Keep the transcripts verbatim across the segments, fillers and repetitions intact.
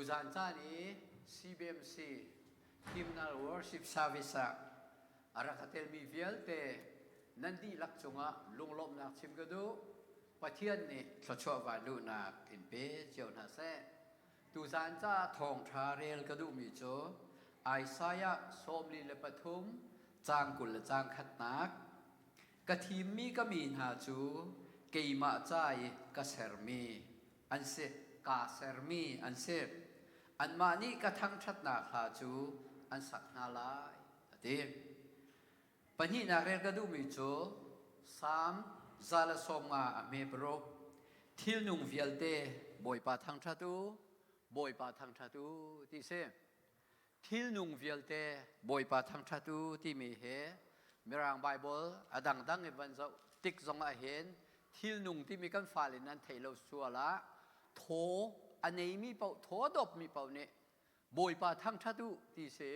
Tuzan caan i C B M C Hymnal Worship Service ah a rak a telmi vialte nan dihlak cungah lunglawmhnak chim ka duh. Pathian nih thluachuah vanluhnak in pe cio hna seh. Tuzan caah thawngṭha rel ka duhmi cu Isaiah sawmli le pathum, cang kul le cang khatnak. Ka thimmi ka mi hna cu keimah ca i ka sermi an si, kaa sermi an si. Anmah nih ka thangṭhatnak hla cu an sak hna lai, a ti. Pahnihnak rel ka duhmi cu Salm za le sawmnga a hme paruk, thilnung vialte Bawipa thangṭhat u, Bawipa thangṭhat u, ti si. Thilnung vialte Bawipa thangṭhat u timi hi Mirang Bible a dangdang i van zoh tik zongah hin thilnung timi kan fale nan theih lo sual ah thaw a neimi paoh, thaw a dopmi paoh nih Bawipa thangṭhat u ti si.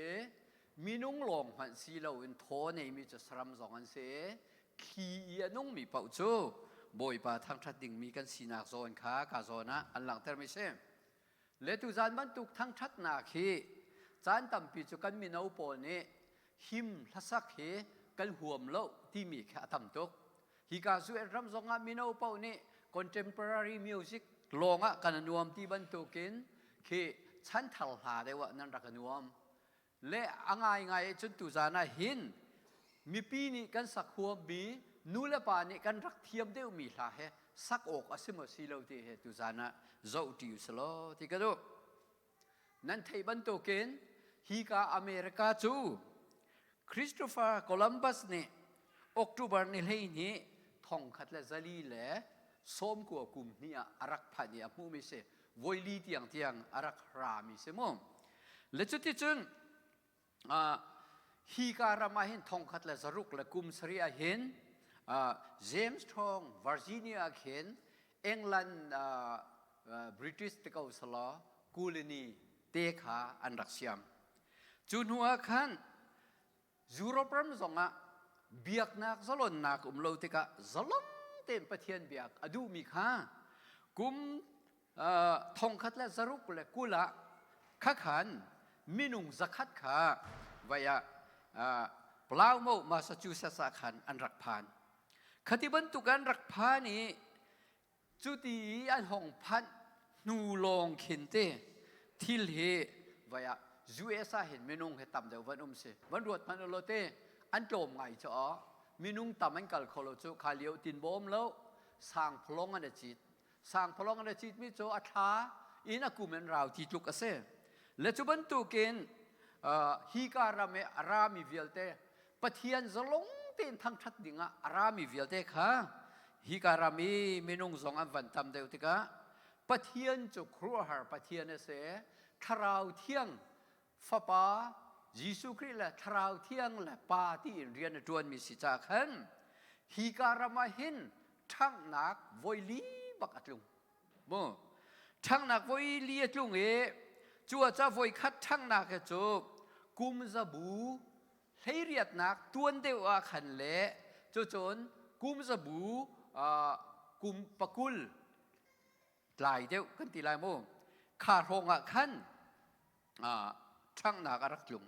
Minung lawng hmanh si loin thaw a neimi cu saram zong an si. Thli i a nungmi paoh cu Bawipa thangṭhat dingmi kan sinak zawn kha kaa zawn ah an langhtermi si. Le tuzan bantuk thangṭhatnak hi caan tampi cu kan mino pawl nih hymn hlasak hi kan huam lo timi khi a tam tuk. Hika U S ram zongah mino paoh nih contemporary music lawngah kan a nuam ti bantukin khi chanthal hla deuh ah nan rak a nuam. Le a ngaingai ahcun tuzan ah hin mipi nih kan sak huammi, nu le pa nih kan rak thiam deuhmi hla he sak awk a si maw si lo ti he tuzan ah zoh ṭi u si law ti ka duh. Nan theih bantukin hika America cu Christopher Columbus nih October ni hleihnih thongkhat le zali le sawmkua kum hnih ah a rak phanh i a hmuhmi si. Voi li tiang tiang a rak rami si mu. Le cuticun, aa, hika ram ah hin thongkhat le zaruk le kum sarih ah hin, aa, Jamestown, Virginia ah khin England, aa, aa, British te ko sala colony te kha an rak siam. Cu hnuah khan Europe ram zongah biaknak zalonnak um lo tikah zalong tein Pathian biak a duhmi kha kum, aa, thongkhat le zaruk le kul ah kha khan minung zakhat kha vai ah, aa, Plymouth, Massachusetts ah khan an rak phan. Khati bantuk an rak phan i cuti i an hong phanh hnu lawng khin te thil hi vai ah U S ah hin minung he tam deuh van um si. Van ruat hmanh u law te, an tlawm ngai caah minung tam an kal kho lo cu kha lio tin bawm lo, sang phalawng an a cit. Sang phalawng an a citmi cu a thla in a kum an rau ti tluk a si. Le cu bantukin, aa, hika ram i a rami vialte Pathian zalong tein thangṭhat dingah a rami vialte kha hika ram i minung zong an van tam deuh tikah Pathian cu khuaruahhar Pathian a si, Thlarau Thiang Fapa, Jesuh Khrih le Thlarau Thiang le Pa tiin rian a ṭuanmi si caah khan hika ram ah hin ṭhanghnak voi li bak a tlung. Mu. Ṭhanghnak voi li a tlung i cu a ca voi khat ṭhanghnak hi cu kum zabu hleiriatnak tuan deuh ah khan le cucun kum zabu, aa, kum pakul tlai deuh kan ti lai mu. Kha hrawng ah khan, aa, ṭhanghnak a rak tlung.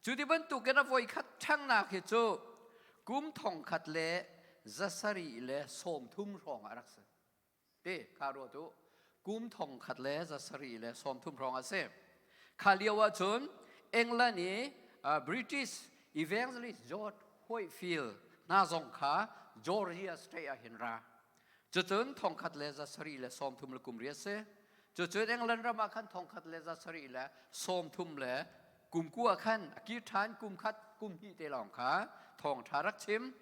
Cuti bantukin a voi khat ṭhanghnak hi cu kum thongkhat le zasarih le sawmthum hrawng ah a rak si. Te, kha ruat u. Kum thongkhat le zasarih le sawmthum hrawng a si. Kha lio ahcun England i, aa, British Evangelist George Whitefield hna zong kha Georgia State ah hin ra. Cucun thongkhat le zasarih le sawmthum le kum riat si. Cucun England ram ah khan thongkhat le zasarih le sawmthum le kum kua khan a kir ṭhan kum khat, kum hnih te lawng kha thawngṭha rak chim.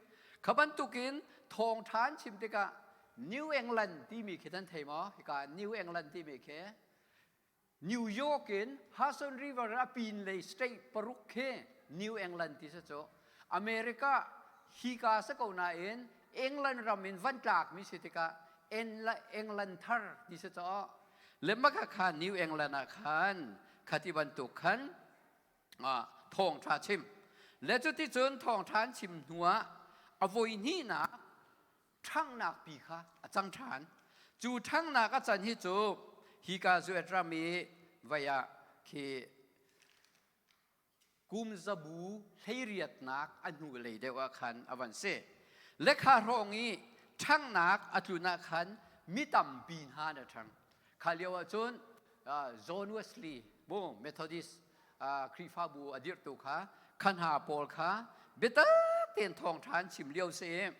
Kha bantukin thawngṭha an chim tikah New England timi khi nan thei maw? Hika New England timi khi New York in Hudson River a pinlei state paruk khi New England ti si cu. America hika si ko nain England ram in van tlakmi si tikah Engla-, England thar ti si cu. Le maka kha New England ah khan khati bantuk khan, aa, thawngṭha chim. Le cuticun thawngṭha an chim hnuah a voi hnihnak ṭhanghnak pi kha a cang ṭhan. Cu ṭhanghnak a can hi cu hika U S ram i Vai ah khi kum zabu hleiriatnak a hnu lei deuh ah khan a van si. Lekha hrawng i ṭhanghnak a tlun ah khan mi tampi hna an ṭhang. Kha lio ahcun, aa, John Wesley, bu Methodist, aa, Khrihfabu a dirhtu kha, kha hna pawl kha biatak tein thawngṭha an chim lio si i,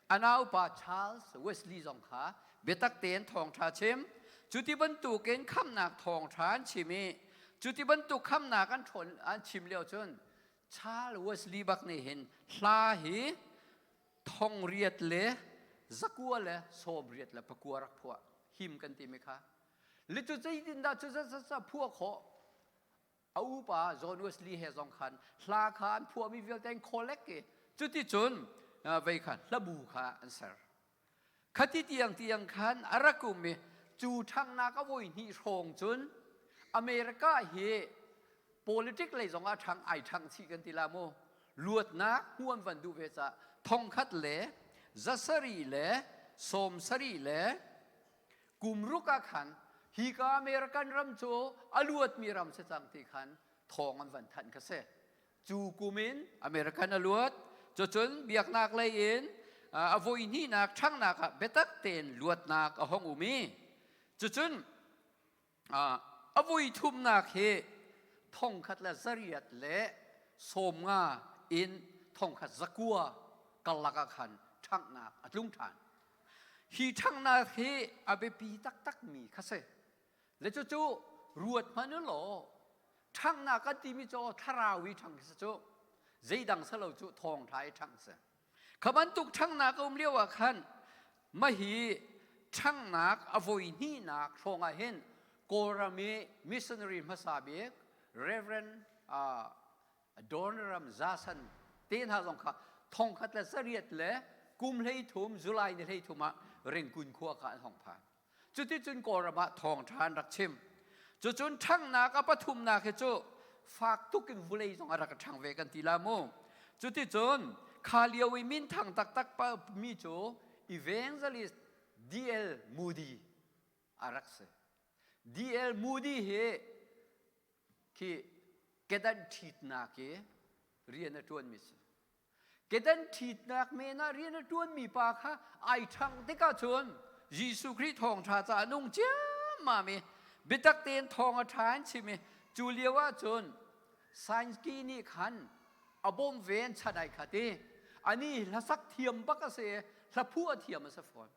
a naupa Charles Wesley zong kha biatak tein thawngṭha chim. Cuti bantukin khamhnak thawngṭha an chim i, cuti bantuk khamhnak an ṭhawn, an chim lio cun Charles Wesley bak nih hin hla hi thongriat le zakua le sawmriat le pakua rak phuah, hymn kan timi kha. Le cu zeitindah cu zaza phuah khawh? A upa John Wesley he zong khan hla kha an phuahmi vialte an collect i, cuticun, aa, vei kha hlabu kha an ser. Khati tiang tiang khan a rak um i, cu ṭhanghnak a voi hnih hrawng cun America hi politic lei zongah ṭhang, ai ṭhang chih kan ti lai mu. Luatnak hmuan van duh ve caah thongkhat le zasarih le sawmsarih le kum ruk ah khan hika American ram cu a luatmi ram si cang ti khan thawng an van thanh kha si. Cu kum in American a luat. Cucun biaknak lei in, aa, a voi hnihnak ṭhanghnak ah biatak tein luatnak a hong um i, cucun, aa, a voi thumnak hi thongkhat le zariat le sawmnga in thongkhat zakua karlak ah khan ṭhanghnak a tlung ṭhan. Hi ṭhanghnak hi a biapi taktakmi kha si. Le cucu ruat hmanh u law, ṭhanghnak kan timi cu thlarau i ṭhang khi si cu, zeidang si lo cu thawngṭha i ṭhang si. Kha bantuk ṭhanghnak a um lio ah khan, mah hi ṭhanghnak a voi hnihnak hrawng ah hin Kawlram i missionary hmasa bik Reverend, aa, Adoniram Judson te hna zong kha thongkhat le zariat le kum hleithum, July ni hleithum ah Rengkun khua kha an hong phan. Cuticun Kawlram ah thawngṭha an rak chim. Cucun ṭhanghnak a pathumnak hi cu fak tuk in vulei zong a rak ṭhang ve kan ti lai mu. Cuticun kha lio i minthang taktak pa mi cu Evangelist D L Moody a rak si. D L Moody hi khi kedan ṭhitnak i rian a ṭuanmi si. Kedan ṭhitnak men ah rian a ṭuanmi pa kha ai ṭhang tikah cun Jesuh Khrih thawngṭha ca a nung ciammam i biatak tein thawng a ṭha an chim i, cu lio ah cun science ki nih khan a bawmh ve an chan ai khat i, ani hlasak thiam bak a si, hlaphuah thiam a si fawn.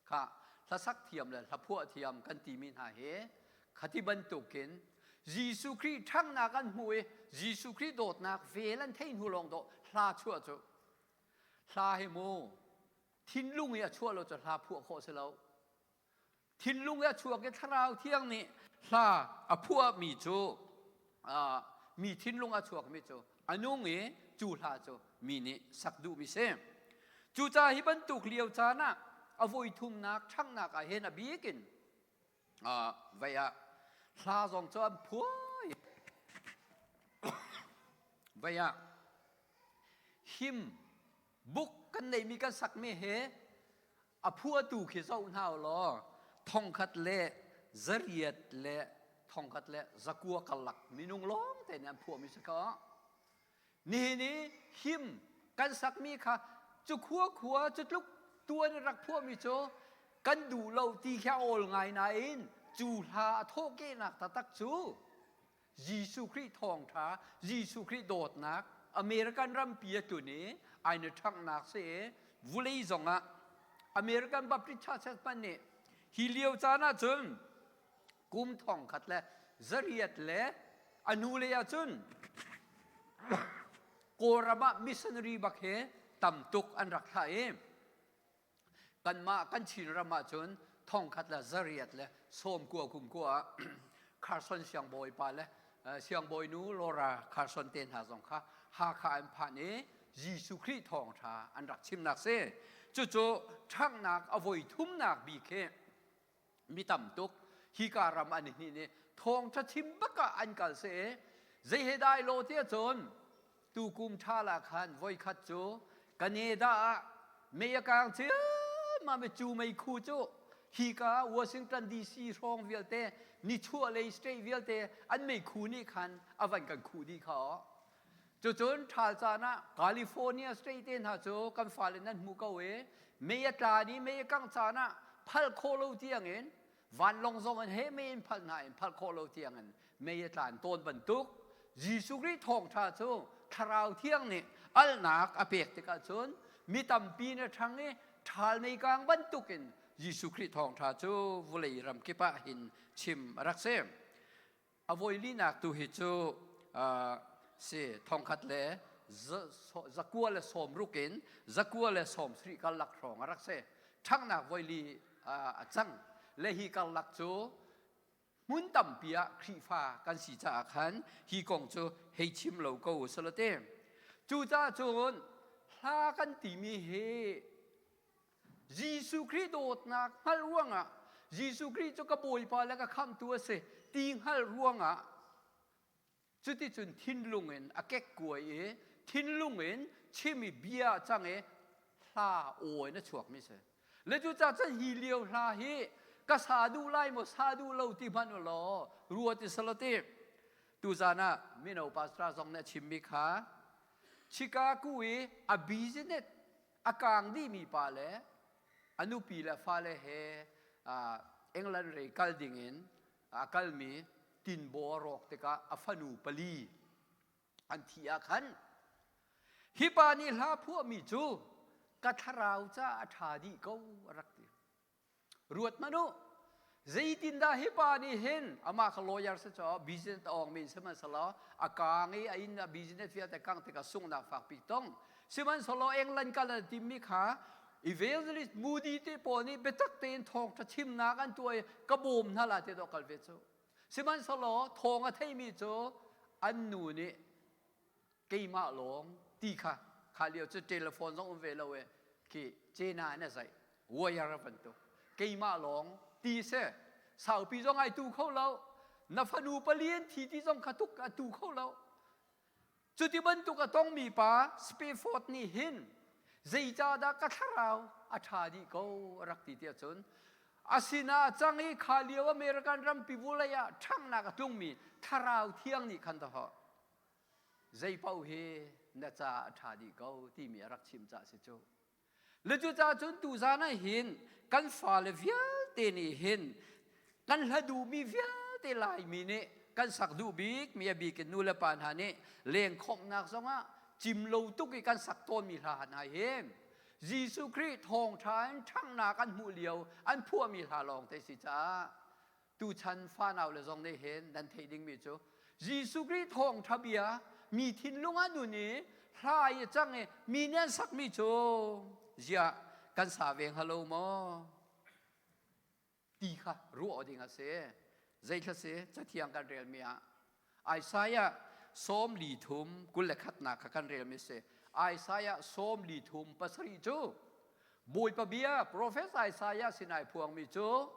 Kha hlasak thiam le hlaphuah thiam kan timi hna hi khati bantukin Jesuh Khrih ṭhanghnak an hmuh i Jesuh Khrih dawtnak vel an thei hnu lawng dawh hla chuah cu. Hla hi mu, thinlung i a chuah lo cu hla phuah khawh si lo. Thinlung i a chuak i Thlarau Thiang nih hla a phuahmi cu, aa, mi thinlung a chuakmi cu a nung i cu hla cu mi nih sak duhmi si. Cucaah hi bantuk lio caan ah a voi thumnak ṭhanghnak ah hin a bikin, aa, vei ah hla zong cu an phuai. Vei ah hymn book kan neihmi kan sakmi he a phuahtu khi zoh hna u law, thongkhat le zariat le thongkhat le zakua karlak minung lawngte nih an phuahmi si ko. Nihin i hymn kan sakmi kha cu khuakhua cu tluk tuan i rak phuahmi cu kan duh lo ti khi a awl ngai nain cu hla a thawhkehnak taktak cu Jesuh Khrih thawngṭha, Jesuh Khrih dawtnak, American rampi a tlun i ai na ṭhanghnak si i, vulei zongah American Baptist Church hmanh nih hi lio caan ahcun kum thongkhat le zariat le a hnu lei ahcun Kawlram ah missionary bak hi tam tuk an rak thlah i, kanmah kan Chinram ahcun thongkhat le zariat le sawmkua kum kua ah Carson siangbawipa le, eh, siangbawinu Laura Carson te hna zong kha Hakha an phanh i Jesuh Khrih thawngṭha an rak chimnak si. Cucu ṭhanghnak a voi thumnak bik hi mi tam tuk hika ram an i hnin i thawngṭha chim bak ah an kal si i, zei he dai law tiah cun tukum ṭha lah khan voikhat cu Canada ah mei a kang ciammam i cu meikhu cu Hika Washington D C hrawng vialte, nichuahlei state vialte an meikhu nih khan a van kan khuh dih kha aw. Cucun ṭhal caan ah California state te hna cu kan fale nan hmu ko i, mei a tlan i mei a kangh caan ah phalh khawh lo tiangin, vanlawng zong in he mei in phalh hna in phalh khawh lo tiangin mei a tlan tawn bantuk Jesuh Khrih thawngṭha cu Thlarau Thiang nih alhnak a pek tikah cun mi tampi in a ṭhang i ṭhal meikang bantukin Jesuh Khrih thawngṭha cu vulei ramkip ah hin chim a rak si. A voi linak tu hi cu, aa, si, thongkhat le za-, so-, zakua le sawmruk in zakua le sawmsarih karlak hrawng a rak si. Ṭhanghnak voi li, aa, a cang. Le hi karlak cu hmun tampi ah Khrihfa kan si caah khan hi kong cu hei chim lo ko u si law te. Cucaah cun hla kan timi hi Jesuh Khrih dawtnak hngalh ruangah, Jesuh Khrih cu ka Bawipa le ka Khamhtu a si ti hngalh ruangah, cuticun thinlung in a kekkuai i, thinlung in chim i bia a cang i, hla aw in a chuakmi si. Le cucaah cun hi lio hla hi ka sa duh lai maw, sa duh lo ti hmanh u law, ruat i si law ti. Tuzan ah mino pastor zong nih a chimmi kha, Chicago i a business a kang dihmi pa le a nupi le a fale he, aa, England rei kal dingin a kalmi tinbaw a rawk tikah a fanu pali an thih ah khan, hi pa nih hla phuahmi cu ka thlarau caah a ṭha dih ko, a rak ti. Ruat hmanh u. Zeitindah hi pa nih hin, amah kha lawyer si cu, business a awngmi in si hmanh si law, a kang i a inn a business vialte kang tikah sunghnak fakpi tong. Si hmanh si law, England kal a timmi kha, Evangelist Moody te pawl nih biatak tein thawngṭha chimnak an tuah i ka bawm hna lai ti dawh kal ve cu. Si hmanh si law, thawng a theihmi cu an nu nih keimah lawng ti kha, kha lio cu telephone zong um ve lo e, khi cena in a zaih, wire a van tuk. Keimah lawng ti si, saupi zong ai tu kho lo, na fanu pali an thi ti zong kha tuk a tu kho lo. Cuti bantuk a tongmi pa Spafford nih hin, zeicahdah ka thlarau a ṭha dih ko, a rak ti tiah cun, a sinah a cang i kha lio American rampi vulei ah ṭhanghnak a tlungmi Thlarau Thiang nih khan dahawh, zei paoh hi na ca a ṭha dih ko timi a rak chim caah si cu. Le cucaah cun tuzan ah hin kan fale vialte nih hin kan hla duhmi vialte Laimi nih kan sak duh bikmi a bikin nu le pa hna nih lengkhawmhnak zongah cim lo tuk i kan sak tawnmi hla hna hi Jesuh Khrih thawngṭha in ṭhanghnak an hmuh lio an phuahmi hla lawngte si caah, tuchan fanau le zong nih hin nan theih dingmi cu, Jesuh Khrih thawngṭha bia mi thinlung ah nun i hla i a cang i mi nih an sakmi cu ziah kan sa veng ha lo maw? Ti kha ruah aw ding a si. Zeithla si, Cathiang kan relmi ah Isaiah sawmli thum kul le khatnak kha kan relmi si. Isaiah sawmli thum pasarih cu Bawipa bia, Profet Isaiah sin ai phuangmi cu,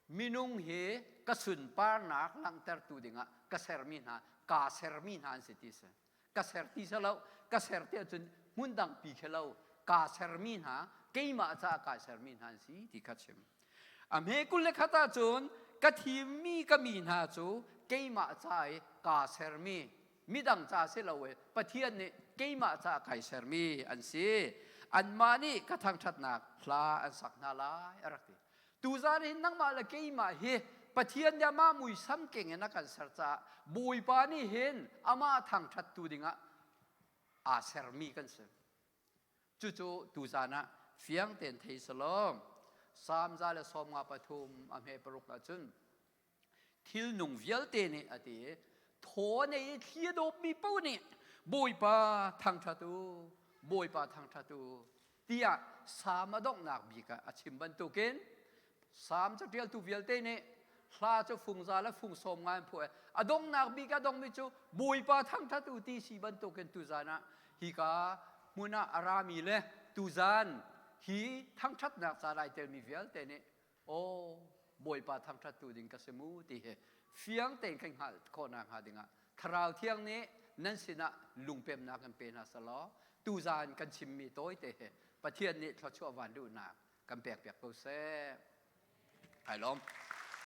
minung hi ka sunparnak langhtertu dingah ka sermi hna, kaa sermi hna an si ti si. Ka ser ti si lo, ka ser tiah cun hmun dang pi khi lo, kaa sermi hna, keimah caah kaa sermi hna an si ti kha chim. A hme kul le khat ahcun ka thimmi ka mi hna cu keimah ca i kaa sermi, midang ca si lo i Pathian nih keimah ca kaa sermi an si. Anmah nih ka thangṭhatnak hla an sak hna lai, a rak ti. Tuzan hin nangmah le keimah hi Pathian nih amah muisam keng in a kan ser caah Bawipa nih hin amah thangṭhattu dingah aa sermi kan si. Cucu tuzan ah fiang tein thei si law, Salm za le sawmnga pathum a hme paruk ahcun, thilnung vialte nih a ti, thaw nei i thli a dawpmi paoh nih, Bawipa thangṭhat u, Bawipa thangṭhat u, tiah Salm a donghnak bik ah a chim bantukin, Salm caṭialtu vialte nih hla cu fung za le fung sawmnga in phuah i a donghnak bik a dongmi cu Bawipa thangṭhat u ti si bantukin tuzan ah hika hmun ah a rami le tuzan hi thangṭhatnak ca lai telmi vialte nih, aw, Bawipa thangṭhattu ding ka si mu ti hi fiang tein kan hngalh khawhnak hnga dingah Thlarau Thiang nih nan sinah lungpemnak in pe hna seh law, tuzan kan chimmi tawite hi Pathian nih thluachuah vanluhnak kan pekpiak ko seh. Hei lawm.